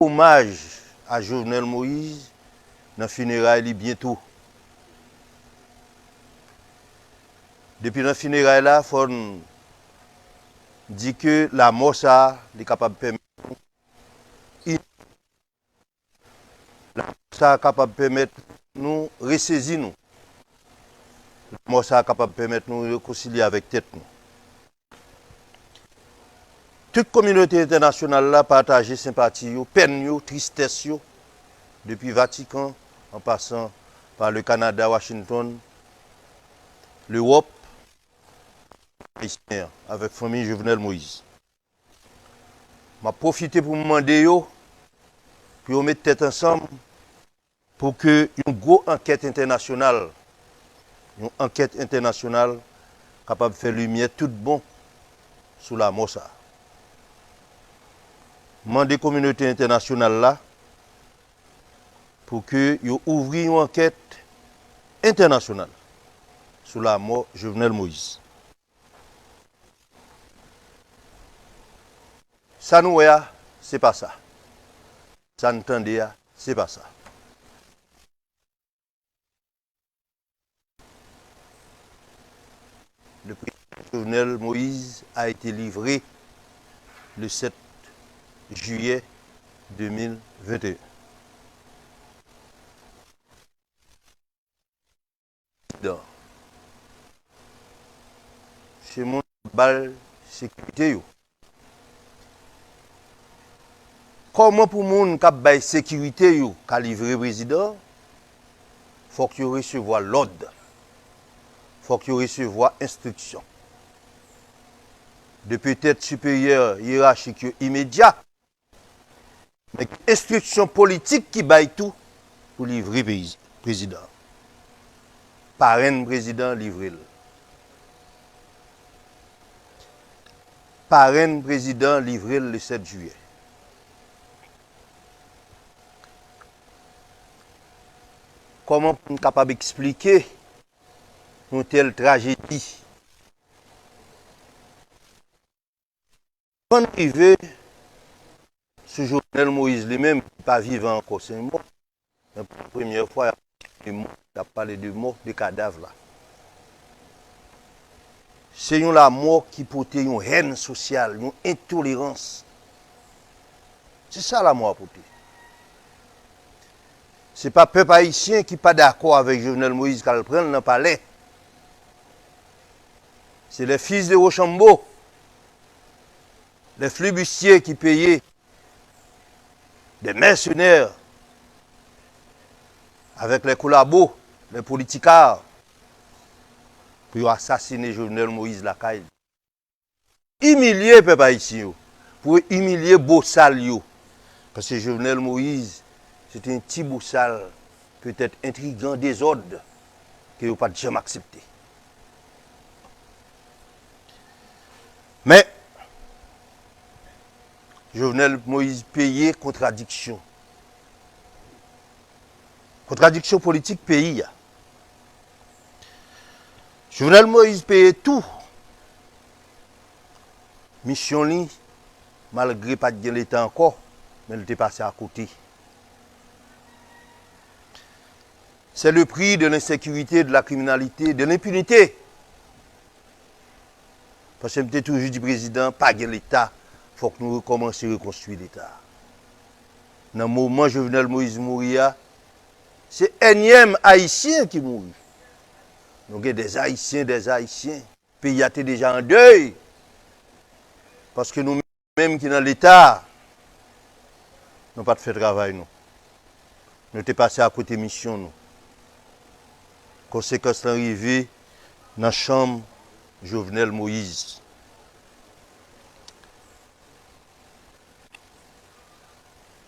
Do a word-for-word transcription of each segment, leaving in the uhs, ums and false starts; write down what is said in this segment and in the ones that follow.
omaj a Jovenel Moïse nan fineray li byento. Depi nan fineray la, fò n di ke lanmò sa a, li kapab pèmèt nou, lanmò sa a kapab pèmèt nou resezi nou. Lanmò sa a kapab pèmèt nou rekonsilye avèk tèt nou. Tout kominote entènasyonal la pataje senpati yo, pèn yo, tristès yo, depi Vatikan, an pasan pa le Kanada, Washington, Lewòp, ayisyen an, avèk fanmi Jovenel Moïse. M ap pwofite pou m mande yo, pou yo met tèt ansanm, pou ke yon gwo ankèt entènasyonal, yon ankèt entènasyonal kapab fè limyè tout bon sou lanmò sa a. Mande kominote entènasyonal la pou ke yo ouvri yon ankèt entènasyonal sou lanmò Jovenel Moïse. Sa nou wè a, se pa sa. Sa n tande a, se pa sa. Le président Jovenel Moïse a été livré le sept juillet deux mille vingt et un. Prezidan. Se moun k bal sekirite yo. Kòman pou moun k ap bay sekirite yo ka livre prezidan? Fòk yo resevwa lòd. Fòk yo resevwa enstriksyon de petèt siperyè yerachik yo imedya. Men gen enstriksyon politik ki bay tou pou livre peyi, prezidan. Parenn prezidan livre l. Parenn prezidan livre l le sept juillet. Kòman pou n kapab eksplike yon tèl trajedi? Ann rive sou Jovenel Moïse li menm, ki pa vivan ankò, se yon mò. Men pou premyè fwa, y ap pale de mò, y ap pale de mò, de kadav la. Se yon lanmò ki pote yon hèn sosyal, yon entolerans. Se sa lanmò a pote. Se pa pèp ayisyen ki pa dakò avèk Jovenel Moïse k al pran l nan palè. Se les fils de Rochambeau, les flibustiers ki peye, des mercenaires avec les collabos, les politicards, pou yo asasine Jovenel Moïse lakay li. Imilye pèp ayisyen yo, pou yo imilye bosal yo. Paske Jovenel Moïse, se te yon ti bosal, petèt entrigan, dezòd, ke yo pa t janm aksepte. Men, Jovenel Moïse peye kontradiksyon. Kontradiksyon politik peyi a. Jovenel Moïse peye tou misyon li, malgre pa t gen Leta ankò, men l te pase akote. C'est le prix de l'insécurité, de la criminalité, de l'impunité. Paske m te toujou di prezidan, pa gen Leta, fòk nou rekòmanse rekonstwi Leta. Nan moman Jovenel Moïse mouri a, se ènyèm Ayisyen ki mouri. Nou gen des Haïtiens, des Haïtiens. Peyi a te deja an dèy. Paske nou menm ki nan Leta a, nou pa t fè travay nou. Nou te pase akote misyon nou. Konsekans lan rive nan chanm Jovenel Moïse.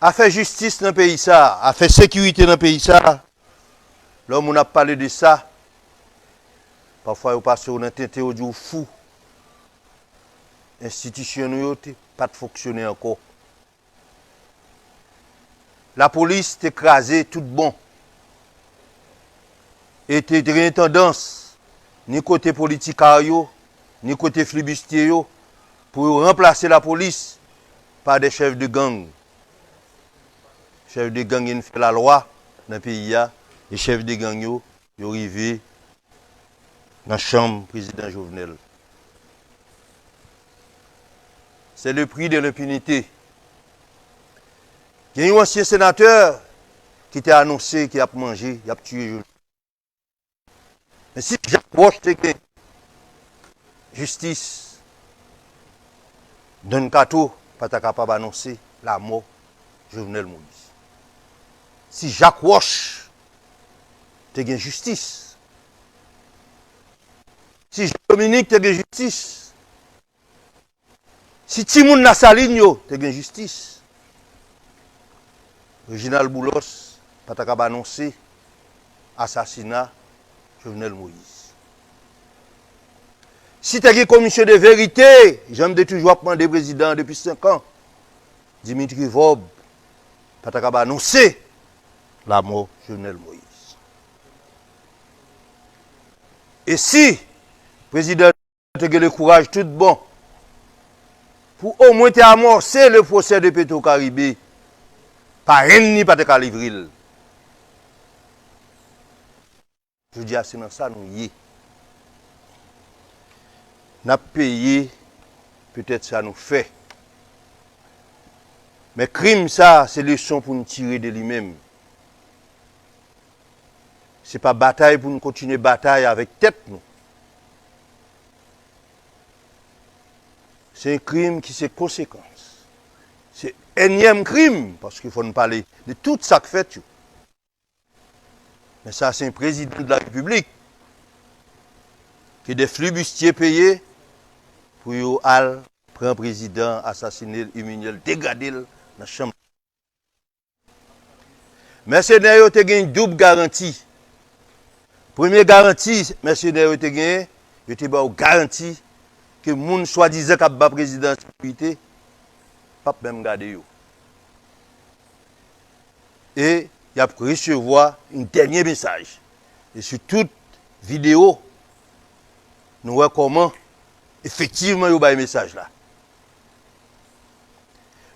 Afè jistis nan peyi sa a, afè sekirite nan peyi sa a, lè moun ap pale de sa, pafwa yo pase w nan tenten, yo di w fou. Enstitisyon nou yo te, pa t fonksyone ankò. Lapolis te kraze tout bon. E te, te gen tandans, ni kote politikar yo, ni kote flibistye yo, pou yo ranplase lapolis pa de chèf de gang. Chèf de gang vin fè lalwa nan peyi a, e chèf de gang yo, yo rive nan chanm prezidan Jovenel. C'est le prix de l'impunité. Gen yon ansyen senatè ki te anonse ke y ap manje, y ap tiye Jovenel. Men si Jacques Roche te gen jistis, Don Kato pa ta kapab anonse lamò Jovenel Moïse. Si Jacques Roche te gen jistis, si Jean Dominique te gen jistis, si timoun Lasalin yo te gen jistis, Reginald Boulos pa ta kab anonse asasina Jovenel Moïse. Si te gen komisyon de verite, jan m te toujou ap mande prezidan an depi senk an, Dimitri Vorbe pa ta kab anonse lamò Jovenel Moïse. E si prezidan te gen le kouraj tout bon pou omwen te amòse le pwosè de Petro Caribe, parenn li pa te ka livre l. Jodi a, se nan sa nou ye. N ap peye petèt sa nou fè. Men krim sa, se leson pou n tire de li menm. Se pa batay pou n kontinye batay avèk tèt nou. Se yon krim ki se konsekans. Se ènyèm krim, paske fò n pale de tout sa k fèt yo. Men sa se yon prezidan de la repiblik ke de flibistye peye pou yo al pran prezidan, asasine l, imilye l, degrade l nan chanm. Mèsenè yo te gen doub garanti. Premye garanti mèsenè yo te genyen, yo te ba w garanti ke moun swadizan k ap ba prezidan an sekirite p ap menm gade yo. E y ap resevwa yon dènye mesaj. E sou tout videyo, nou wè kòman efektivman yo bay mesaj la.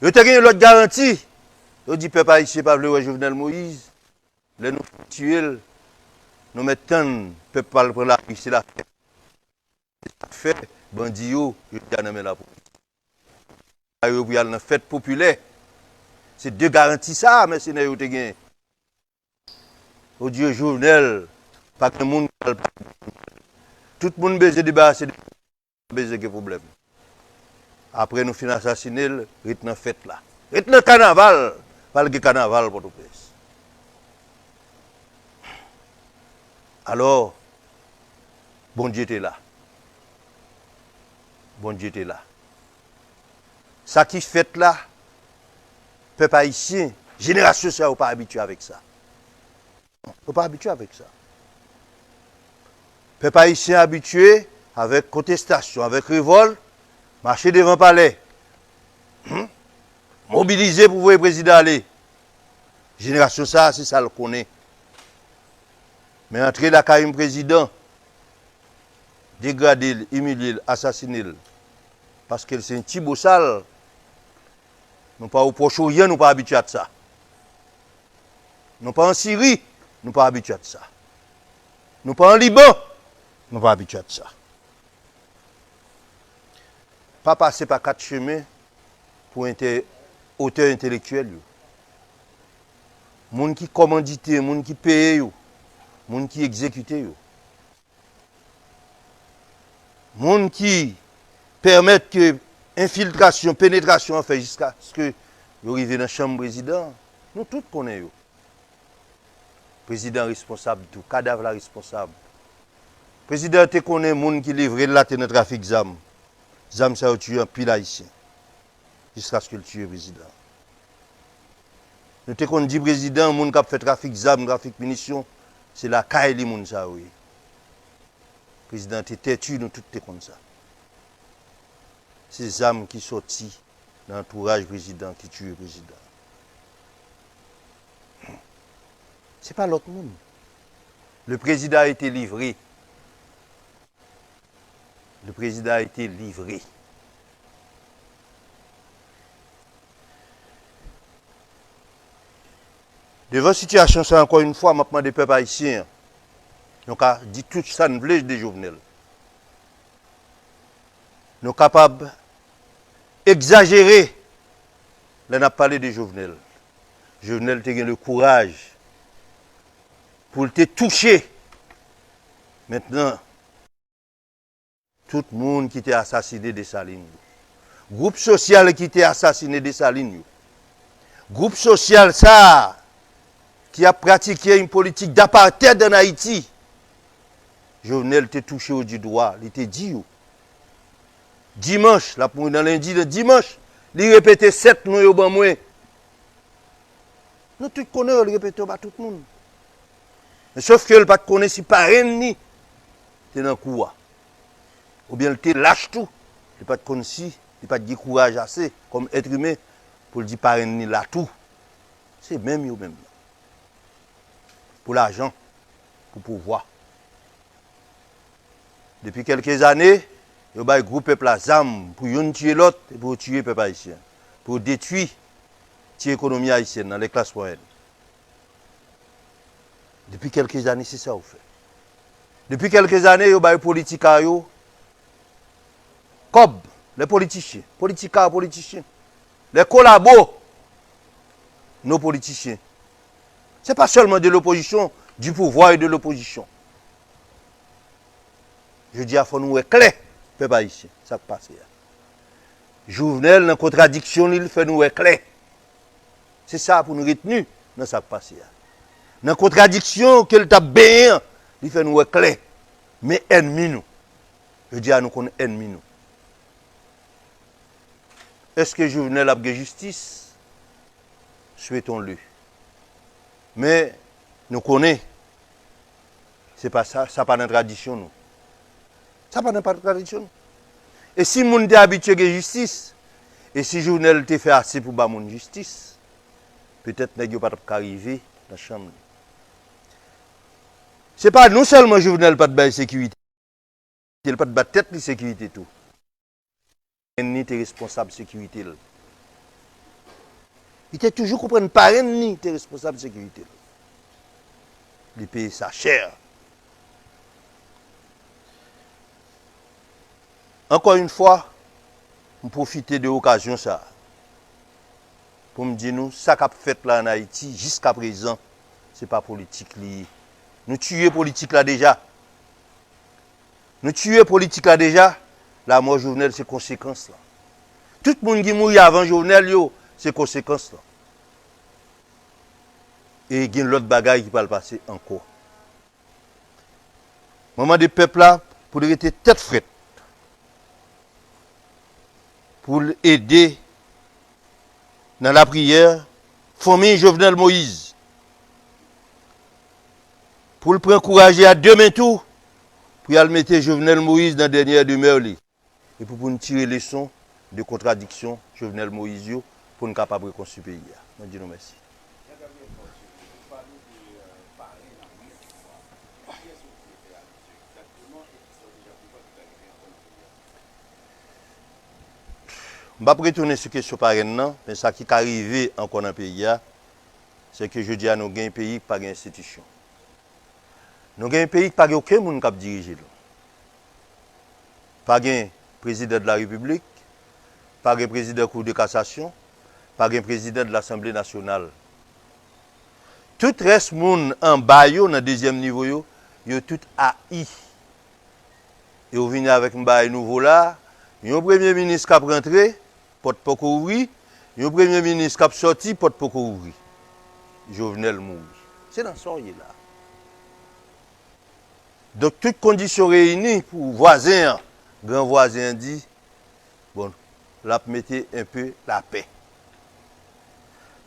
Yo te gen yon lòt garanti. Yo di pèp ayisyen pa vle wè Jovenel Moïse. Lè nou fin tiye l, nou mèt tann pèp pral pran lari, se lafèt. Se sa k fè bandi yo, yo deja nan men lapolis. Yo pou y al nan fèt popilè. Se de garanti sa a mèsenè yo te gen. Yo di yo Jovenel, pa gen moun k al pale de Jovenel. Tout moun bezwen debarase de bezwen gen pwoblèm. Apre nou fin asasine l, ret nan fèt la. Ret nan kanaval, pral gen kanaval Pòtoprens. Alò, Bondye te la. Bondye te la. Sa ki fèt la, pèp ayisyen, jenerasyon sa yo pa abitye avèk sa. Yo pa abitye avèk sa. Pèp ayisyen abitye avèk kontestasyon, avèk revòlt, mache devan palè. Hmm? Mobilize pou voye prezidan ale. Jenerasyon sa a, se sa l konnen. Men antre lakay yon prezidan, degrade l, imilye l, asasine l, paske l se yon ti bosal, nou pa o Pwòch Oryan, nou pa abitye ak sa. Nou pa an Siri, nou pa abitye ak sa. Nou pa an Liban, nou pa abitye ak sa. Pa pase pa kat chemen pou entè-, otè entelektyèl yo. Moun ki kòmandite, moun ki peye yo, moun ki egzekite yo. Moun ki pèmèt ke enfiltrasyon, penetrasyon an fèt jiskaske yo rive nan chanm prezidan an. Nou tout konnen yo. Prezidan an responsab tou, kadav la responsab. Prezidan an te konnen moun ki livre l la te nan trafik zam. Zam sa yo tiye anpil Ayisyen. Jiskaske l tiye prezidan an. Nou te konn di prezidan, moun k ap fè trafik zam, trafik minisyon, se lakay li moun sa yo ye. Prezidan an te tèti, nou tout te konn sa. Se zam ki sòti nan antouraj prezidan ki tiye prezidan. Se pa lòt moun. Le président a été livré. Le président a été livré. Devan sitiyasyon sa, ankò yon fwa, m ap mande pèp ayisyen an, nou ka di tout sa n vle de Jovenel. Nou kapab egzajere lè n ap pale de Jovenel. Jovenel te gen le kouraj pou l te touche. Mentnan, tout moun ki te asasine Desalin yo. Gwoup sosyal ki te asasine Desalin yo. Gwoup sosyal sa a ki ap pratike yon politik d'apartheid ann Ayiti. Jovenel te touche yo di dwa, li te di yo. Dimanch, l ap mouri nan lendi, nan dimanch, li repete sèt non yo ban mwen. Nou tout konnen yo, li repete yo ba tout moun. Men sof ke l pa t konnen si parenn li te nan kou a. Oubyen l te lach tou. Li pa t konn si, li pa t gen kouraj ase kòm èt imen pou l di parenn li la tou. Se menm yo menm nan. Pou lajan, pou pouvwa. Depi kèlke zane, yo bay gwo pèp la zam pou youn tiye lòt e pou yo tiye pèp ayisyen, pou yo detwi ti ekonomi ayisyèn nan, lè klas mwayèn. Depi kèlke zane, se sa yo fè. Depi kèlke zane, yo bay politika yo kòb, les politiciens, politika, politisyen, les collabos, nos politiciens. Se pa sèlman de l'opposition, du pouvoir et de l'opposition. Jodi a, fò nou wè klè, pèp ayisyen, sa k pase a. Jovenel, nan kontradiksyon li, l fè nou wè klè. Se sa pou nou retni nan sa k pase a. Nan kontradiksyon ke l t ap benyen an, li fè nou wè klè. Men ènmi nou. Jodi a, nou konn ènmi nou. Èske Jovenel ap gen jistis? Souhaitons-le. Men, nou konnen, se pa sa, sa pa nan tradisyon nou. Sa pa nan pa tradisyon nou. E si moun te abitye gen jistis, e si Jovenel te fè ase pou ba moun jistis, petèt nèg yo pa t ap ka rive nan chanm li. Se pa nou sèlman Jovenel pa t bay sekirite, li pa t ba tèt li sekirite tou. Parenn li te responsab sekirite l. Li te toujou konprann parenn li te responsab sekirite l. Li peye sa chè. Ankò yon fwa, m pwofite de okazyon sa a pou m di nou, sa k ap fèt la ann Ayiti, jiskaprezan, se pa politik li ye. Nou tiye politik la deja. Nou tiye politik la deja, lanmò Jovenel se konsekans lan. Tout moun ki mouri avan Jovenel yo, se konsekans lan. E gen lòt bagay ki pral pase ankò. Mwen mande pèp la pou l rete tèt frèt, pou l ede nan lapriyè fanmi Jovenel Moïse, pou l pran kouraj li a de men tou, pou y al mete Jovenel Moïse nan dènyè demè li. Epi pou n tire leson de kontradiksyon Jovenel Moïse yo, pou n kapab rekonstwi peyi a. Mwen di nou mèsi. M p ap retounen sou kesyon parenn nan, men sa ki ka rive ankò nan peyi a, se ke jodi a nou gen yon peyi ki pa gen enstitisyon. Nou gen yon peyi ki pa gen okenn moun k ap dirije l. Pa gen prezidan de la repiblik, pa gen prezidan kou de kasasyon, pa gen prezidan de lasanble nasyonal. Tout rès moun anba yo, nan dezyèm nivo yo, yo tout ayi. E w vini avèk yon bagay nouvo la, yon premye minis k ap rantre, pòt poko ouvri, yon premye minis k ap sòti, pòt poko ouvri. Jovenel mouri. Se nan sa w ye la. Donk, tout kondisyon reyini pou vwazen an, gran vwazen an di, bon, l ap mete enpe lapè.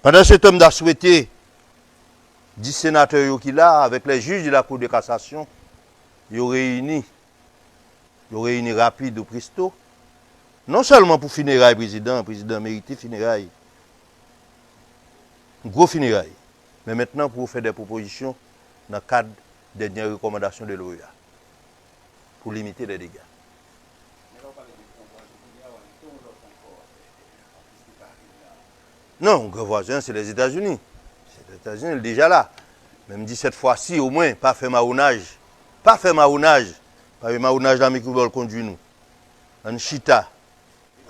Pandan se tan, m ta swete dis senatè yo ki la, avèk lè jij de la Cour de cassation, yo reyini, yo reyini rapid ou presto, non sèlman pou fineray prezidan, prezidan merite fineray, gwo fineray, men mentnan pou yo fè de pwopozisyon nan kad dènye rekòmandasyon de l'OEA pou limite lè dega. Non, gran vwazen an, se Lèzetazini. Se Etazini, li deja la. Men m di sèt fwa si, omwen, pa fè mawonaj. Pa fè mawonaj. Paske mawonaj la, men ki bò l kondui nou. Ann chita.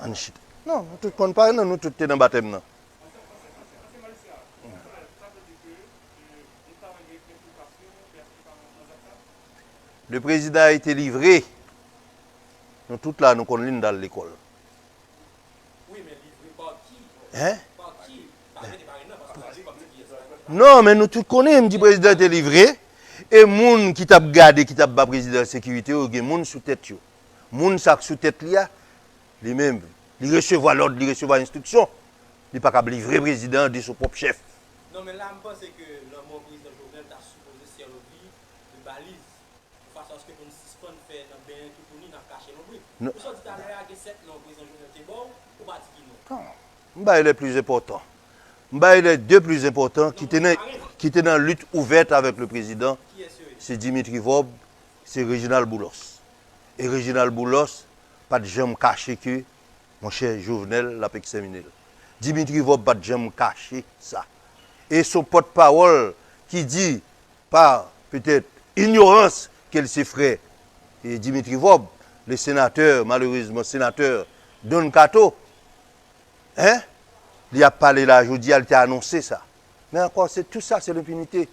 Ann chita. Non, nou tout konn pa, non, nou tout te nan batèm nan. Le président a été livré. Nou tout la, nou konn li, n t al lekòl. Hein? Non, men nou tout konnen, m di prezidan te livre, e moun ki t ap gade, ki t ap ba prezidan sekirite yo, gen moun sou tèt yo. Moun sa k sou tèt li a, li menm, li resevwa lòd, li resevwa enstriksyon, li pa kab livre prezidan an de son pwòp chèf. Non, men la, m panse ke lanmò prezidan Jovenel ta sipoze sèvi de baliz. Yon fason aske pou n sispann fè nan benyen toutouni n ap kache lonbrit. Ou sot di talè a, gen sèt non prezidan Jovenel te ba w, ou pa di ki non. Non. M bay les plus importants. M bay les deux plus importants ki te nan, ki te nan lit ouvèt avèk le prezidan. Se Dimitri Vorbe, se Reginald Boulos. E Reginald Boulos pa t janm kache ke, monchè, Jovenel l ap ekstèmine l. Dimitri Vorbe pa t janm kache sa. E se yon pòtpawòl ki di pa petèt inyorans ke l se frè e Dimitri Vorbe, le sénateur, malheureusement sénateur Don Kato, hein? Li ap pale la jodi a, li te anonse sa. Men ankò, se tout sa, se lenpinite.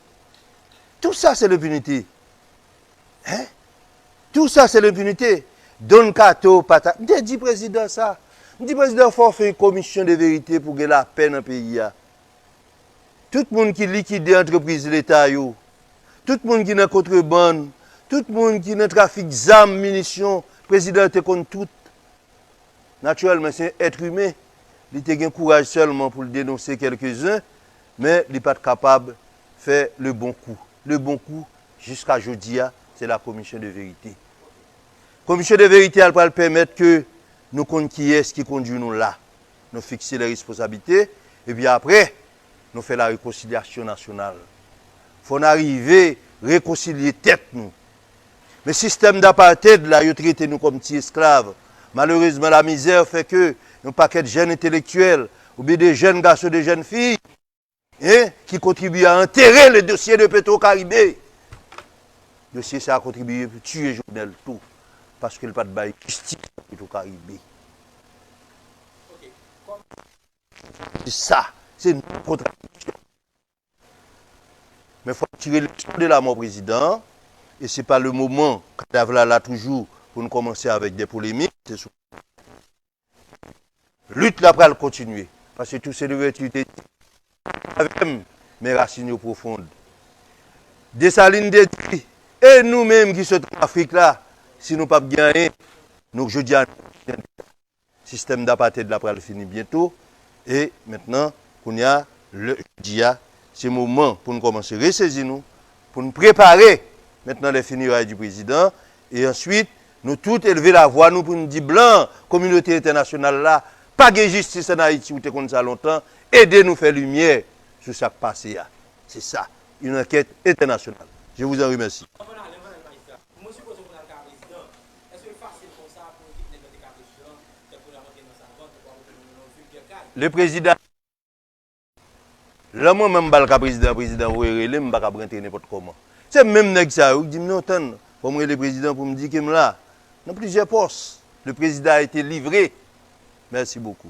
Tout sa, se lenpinite. Hein? Tout sa, se lenpinite. Don Kato pa ta, m te di prezidan sa. M di prezidan, fò w fè yon komisyon de verite pou gen lapè nan peyi a. Tout moun ki likide antrepriz leta yo, tout moun ki nan kontrebann, tout moun ki nan trafik zam, minisyon, prezidan te konn tout. Natirèlman, se yon èt imen. Li te gen kouraj sèlman pou l denonse kèlkezen, men li pa t kapab fè le bon kou. Le bon kou, jiska jodi a, se la commission de vérité. Commission de vérité a pral pèmèt ke nou konn kiyès ki kondui nou la. Nou fikse lè responsablite, epi apre, nou fè la rekonsilyasyon nasyonal. Fò n arive rekonsilye tèt nou. Men sistèm dapartèd la, yo trete nou kòm ti esklav. Malerezman, lamizè fè ke yon pakèt jèn entelektyèl, oubyen de jèn gason, de jèn fi, hein, ki kontribye a antere le dosye de Petro Caribe. Dosye sa a kontribye pou tiye Jovenel tou, paske l pa t bay jistis a Petro Caribe. Se sa, se yon kontradiksyon. Men fò n tire leson de lamò prezidan an, e se pa le moman, kadav la la toujou, pou n kòmanse avèk de polemik. Se sou lit la pral kontinye. Paske Toussaint Louverture te di, avè m, men rasin yo pwofon. Desalin te di, e nou menm ki sot ann Afrik la, si nou p ap gen anyen, nou jodi a, sistèm dapartèd la pral fini byento. E mentnan, kounye a, lè, jodi a, se moman pou n kòmanse resezi nou, pou n prepare mentnan les funérailles du président. E answit, nou tout elve lavwa nou pou n di blan, kominote entènasyonal la, pa gen jistis ann Ayiti, ou te konn sa lontan, ede nou fè limyè sou sa k pase a. Se sa, yon ankèt entènasyonal. Je vous en remercie. Anvan n ale, anvan n ale, majistra, mwen sipoze pou n al ka prezidan, èske l fasil konsa pou ekip nèg yo te ka prezidan, tankou l ap antre nan savann, tankou ap antre nan yon vil bèkay? Le président, lè mwen menm m pral ka prezidan, prezidan voye rele m, m pa kab rantre nenpòt kòman. Se menm nèg sa yo ki di m, "Non, tann, fò m rele prezidan pou m di ke m la." Nan plizyè pòs, le président a été livré. Merci beaucoup.